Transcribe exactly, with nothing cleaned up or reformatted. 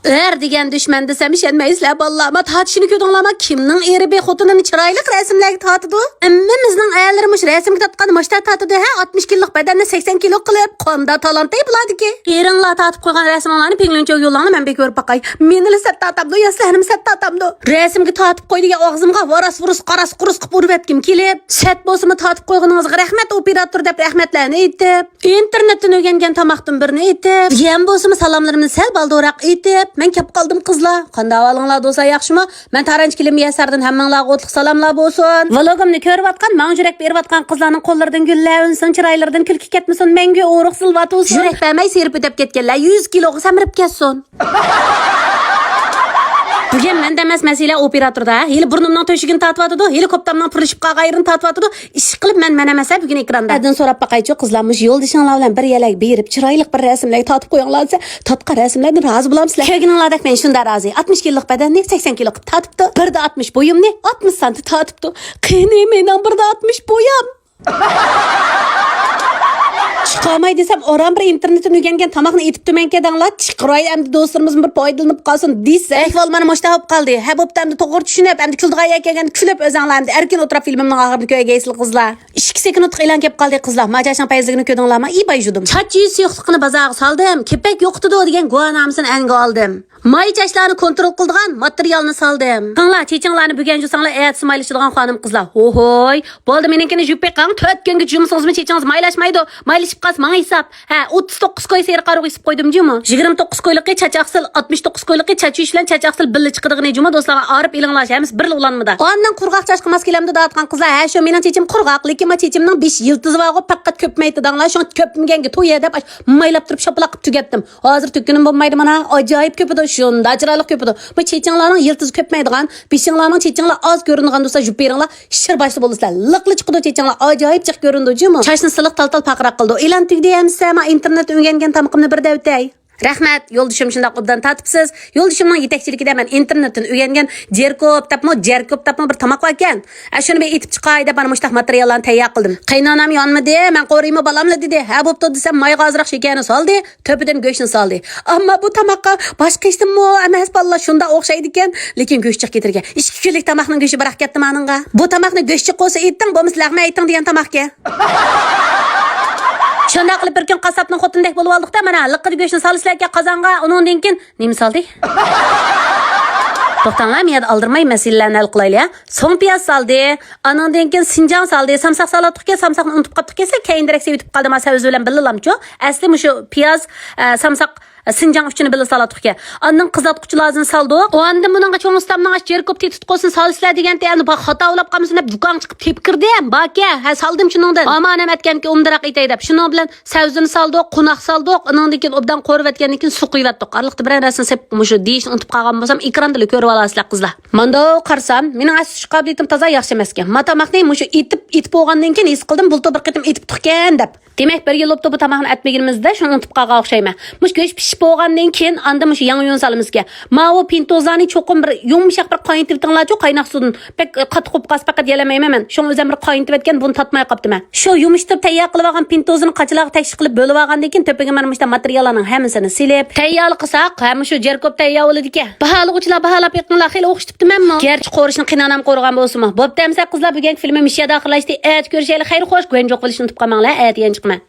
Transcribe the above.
ئەر دېگەن دۈشمەن دېسەم ئىشەنمەيسىلەر بالىلار. ما تارتىشىنى كۆردۈڭلارمۇ؟ كىمنىڭ ئېرى بى خوتۇنىنى چىرايلىق رەسىملەرگە تارتىدۇ؟ ھەممىمىزنىڭ ئەرلىرى مۇشۇ رەسىمگە تارتقان ماشتا تارتىدۇ ھە؟ ئاتمىش كىلولۇق بەدەننى سەكسەن كىلو قىلىپ، قانداق تالانتى بۇلاردىكى؟ ئېرىڭلار تارتىپ قويغان رەسىمىڭلارنى پىڭلۈنچوغا يوللاڭلار، مەن بىر كۆرۈپ باقاي. مېنىلا سەت تارتامدۇ يا سىلەرنىمۇ سەت تارتامدۇ؟ رەسىمگە تارتىپ قوي دېگەن ئاغزىمغا ۋاراس ۋۇرۇس، قاراس قۇرۇس قىلىپ ئۇرۇۋەتكۈم كېلىپ، سەت بولسىمۇ تارتىپ قويغىنىڭىزغا رەھمەت ئوپېراتور دەپ رەھمەتلەرنى ئېيتىپ، ئىنتېرنېتتىن ئۆگەنگەن تاماقتىن بىرنى ئېيتىپ، يەم بولسىمۇ سالاملىرىمنى سەل بالدۇرراق ئېيتىپ، مەن كەپ قالدىم قىزلار. قانداق ئەھۋالىڭلار دوستلار، ياخشىمۇ؟ مەن تارانچ كېلىن مۇيەسسەردىن ھەممىڭلارغا ئوتلۇق سالاملار بولسۇن. ۋلوگۇمنى كۆرۈۋاتقان، ماڭا يۈرەك بېرىۋاتقان قىزلارنىڭ قوللىرىدىن گۈللەر ئۈنسۇن، چىرايلىرىدىن كۈلكە كەتمىسۇن، مەڭگۈ ئورۇق زىلۋا تۇرسۇن. يۈرەك بەرمەي سېرىپ ئۆتۈپ كەتكەنلەر يۈز كىلوغا سەمرىپ كەتسۇن. بۈگۈن مەندە ئەمەس مەسىلە ئوپېراتوردا. ھېلى بۇرنۇمنىڭ تۆشۈكىنى تارتىۋاتىدۇ، ھېلى كوپتامنىڭ پۈرلىشىپ قالغان يېرىنى تارتىۋاتىدۇ. ئىشقىلىپ مەن، مەن ئەمەس ھە بۈگۈن ئېكراندا. سىلەردىن سوراپ باقايچۇ قىزلار، مۇشۇ يولدىشىڭلار بىلەن بىر يەرلەرگە بېرىپ، چىرايلىق بىر رەسىملەرگە تارتىپ قويۇڭلار دېسە، تارتقان رەسىملەردىن رازى بولامسىلەر؟ كۆرگىنىڭلاردەك مەن شۇنداق رازى. ئاتمىش كىلولۇق بەدەننى سەكسەن كىلو قىلىپ تارتىپتۇ. بىر دە ئاتمىش بويۇمنى ئاتمىش سانتى تارتىپتۇ. قېنى مېنىڭ بىر دە ئاتمىش بويام؟ چىقالماي دېسەم، ئاران بىر ئىنتېرنېتتىن ئۆگەنگەن تاماقنى ئېتىپتىمەنكەن دەڭلار. چىقىراي ئەمدى دوستلىرىمىزمۇ بىر پايدىلىنىپ قالسۇن دېسە. ئەھۋال مانا مۇشۇنداق بولۇپ قالدى. ھە بوپتۇ، ئەمدى توغرا چۈشىنىپ، ئەمدى كۈلىدىغان يەر كەلگەندە كۈلۈپ ئۆزۈڭلار ئەمدى ئەركىن ئولتۇرۇپ فىلىمىمنىڭ ئاخىرىنى كۆرگەيسىلەر قىزلار. ئىككى سېكۇنتلۇق ئېلان كېلىپ قالدى قىزلار. ماجاشنىڭ پەيزىلىكىنى كۆردۈڭلارمۇ؟ ئى بايجۇدۇم. چاچ يۇيۇش سۇيۇقلۇقىنى بازارغا سالدىم. كېپەك يوقىتىدۇ دېگەن گۇۋاھنامىسىنى ئەنگە ئالدىم. ماي چاچلارنى كونترول قىلىدىغان ماتېرىيالنى سالدىم. قېنىڭلار، چېچىڭلارنى بۈگۈن يۇساڭلار ئەتىسى مايلىشىدىغان خانىم قىزلار. ھوھوي، بولدى، مېنىڭكىنى يۇيۇپ بېقىڭ، تۆت كۈنگىچە يۇمىسىڭىزمۇ چېچىڭىز مايلاشمايدۇ. مايلىشىپ قالسا ماڭا ھېساب. ھە، ئوتتۇز توققۇز كوي سېرىق ئارىغا يۈسۈپ قويدۇم جۇمۇ. يىگىرمە توققۇز كويلۇقى چاچ ئاقسىل، ئاتمىش توققۇز كويلۇقى چاچ يۇيۇش بىلەن چاچ ئاقسىل بىللە چىقىدىغىنى جۇمۇ دوستلارغا ئارىپ ئېلىڭلار، ھەممىسى بىرلا ئۇلانمىدا. ئاندىن قۇرغاق چاچقا ماس كېلەمدۇ دەۋاتقان قىزلار، ھە شۇ مېنىڭ چېچىم قۇرغاق، لېكىن ما چېچىمنىڭ بېشى يىلتىزى بارغۇ، پەقەت كۆپمەيتتى دەڭلار، شۇڭا كۆپمىگەنگە تويە دەپ ئاش مايلاپ تۇرۇپ شاپىلاق قىلىپ تۈگەتتىم. ھازىر تۆككىنىم بولمايدۇ مانا، ئاجايىپ كۆپىدۇ، شۇنداق چىرايلىق كۆپىدۇ. ما چېچىڭلارنىڭ يىلتىزى كۆپمەيدىغان، بېشىڭلارنىڭ چېچىڭلار ئاز كۆرۈنىدىغان تۇرسا يۇيۇپ بېرىڭلار، شىر باشلىق بولىسىلەر. لىقلا چىقىدۇ چېچىڭلار، ئاجايىپ جىق كۆرۈنىدۇ جۇمۇ. چاچنى سىلىق تال-تال پارقىراق قىلىدۇ. ئېلان تۈگىدى ئەمىسە، ما ئىنتېرنېتتىن ئۆگەنگەن تامىقىمنى بىر دەۋېتەي. رەھمەت، يولدىشىم شۇنداق ئوبدان تارتىپسىز. يولدىشىمنىڭ يېتەكچىلىكىدە مەن ئىنتېرنېتتىن ئۆگەنگەن جېركوپ دەپمۇ، جەركوپ دەپمۇ بىر تاماق باركەن. ئە، شۇنى بىر ئېتىپ چىقاي دەپ مانا مۇشۇنداق ماتېرىياللارنى تەييار قىلدىم. قېيىنئانام يانمىدى، مەن قورۇيمۇ بالاملا دېدى. ھە بوپتۇ دېسەم، مايغا ئازراق شېكەرنى سالدى، تۆپىدىن گۆشنى سالدى. ئەمما بۇ تاماققا باشقا ھېچنېمىمۇ ئەمەس بالىلار، شۇنداق ئوخشايدىكەن. لېكىن گۆش جىق كېتىدىكەن. ئىككى كۈنلۈك تاماقنىڭ گۆشى بىراق كەتتى مانىڭغا. بۇ تاماقنى گۆش جىق بولسا ئېيتىڭ، بولمىسا لەغمەن ئېيتىڭ دېگەن تاماقكەن. شۇنداق قىلىپ بىر كۈن قاسساپنىڭ خوتۇنىدەك بولۇۋالدۇق-دە، مانا، لىققىدە گۆشنى سالىسىلەركەن قازانغا، ئۇنىڭدىن كېيىن نېمە سالدى؟ توختاڭلار، مەن يەردە ئالدىرىماي مەسىلىلەرنى ھەل قىلايلى، ھە؟ سوڭ پىياز سالدى، ئانىڭدىن كېيىن سىنجاڭ سالدى، سامساق سالاتتۇقكەن، سامساقنى ئۇنتۇپ قاپتۇقكەن، سەل كەينىدىرەك سېلىۋېتىپ قالدىم، ھە، سەۋزى بىلەن بىللىلامچۇ؟ ئەسلى مۇشۇ پىياز، ئە، سامساق، سىنجاڭ ئۈچىنى بىللە سالاتتۇقكەن. ئاندىن قىزارتقۇچىلارنى سالدۇق. ئاندىن بۇنىڭغا چوڭ ئۇستامنىڭ ئاش جېركوپ تېتىتقۇسىنى سالىسىلەر دېگەنتى، ئەمدى بار خاتا ئويلاپ قالمىسۇن دەپ دۇكانغا چىقىپ تېپىپ كىردىم. باركەن، ھە، سالدىم شۇنىڭدىن. ئامان ھەم ئەتكەنكى ئومدىراق ئېيتەي دەپ. شۇنىڭ بىلەن سەۋزىنى سالدۇق، قوناق سالدۇق. ئۇنىڭدىن كېيىن ئوبدان قورۇۋەتكەندىن كېيىن سۇ قۇيۇۋەتتۇق. ئارىلىقتا بىرەر نەرسىنى سېپىپ مۇشۇ دېيىشنى ئۇنتۇپ قالغان بولسام، ئېكراندىلا كۆرۈۋالارسىلەر قىزلار. مانداق قارىسام، مېنىڭ ئەستە تۇتۇش قابىلىيىتىم تازا ياخشى ئەمەسكەن. ما تاماقنى مۇشۇ ئېتىپ، ئېتىپ بولغاندىن كېيىن ھېس قىلدىم، بۇلتۇر بىر قېتىم ئېتىپتۇقكەن دەپ. دېمەك، بىر يىل بوپتۇ بۇ تاماقنى ئەتمىگىنىمىزدە، شۇنى ئۇنتۇپ قالغان ئوخشايمەن. مۇشۇ گۆش پىشىپ بولغاندىن كېيىن، ئاندىن مۇشۇ ياڭيۇ سالىمىزكەن. ماۋۇ پىنتوزلارنى چوقۇم بىر يۇمشاق بىر قاينىتىۋېتىڭلارچۇ، قايناق سۇدىن. بەك قاتتىق بولۇپ قالسا، پەقەت يەلەمەيمەن مەن. شۇڭا ئۆزۈم بىر قاينىتىۋەتكەن، بۇنى تارتماي قاپتىمەن. شۇ يۇمشىتىپ تەييار قىلىۋالغان پىنتوزىنى قاچىلارغا تەكشى قىلىپ بۆلۈۋالغاندىن كېيىن، تۆپىگە مانا مۇشۇنداق ماتېرىياللارنىڭ ھەممىسىنى سېلىپ، تەييارلىق قىلساق، ھە، مۇشۇ جېركوپ تەييار بولىدىكەن. باھالىغۇچىلار باھالاپ بېقىڭلار، خېلى ئوخشىتىپتىمەنمۇ. گەرچە قورۇشنى قېيىنئانام قورۇغان بولسىمۇ. بوپتۇ ئەمىسە قىزلار، بۈگۈنكى فىلىمىم مۇشۇ يەردە ئاخىرلاشتى. ئەتە كۆرۈشەيلى، خەير خوش، گۇەنجۇغا بولۇشنى ئۇنتۇپ قالماڭلار، ئەتە يەنە چىقىمەن.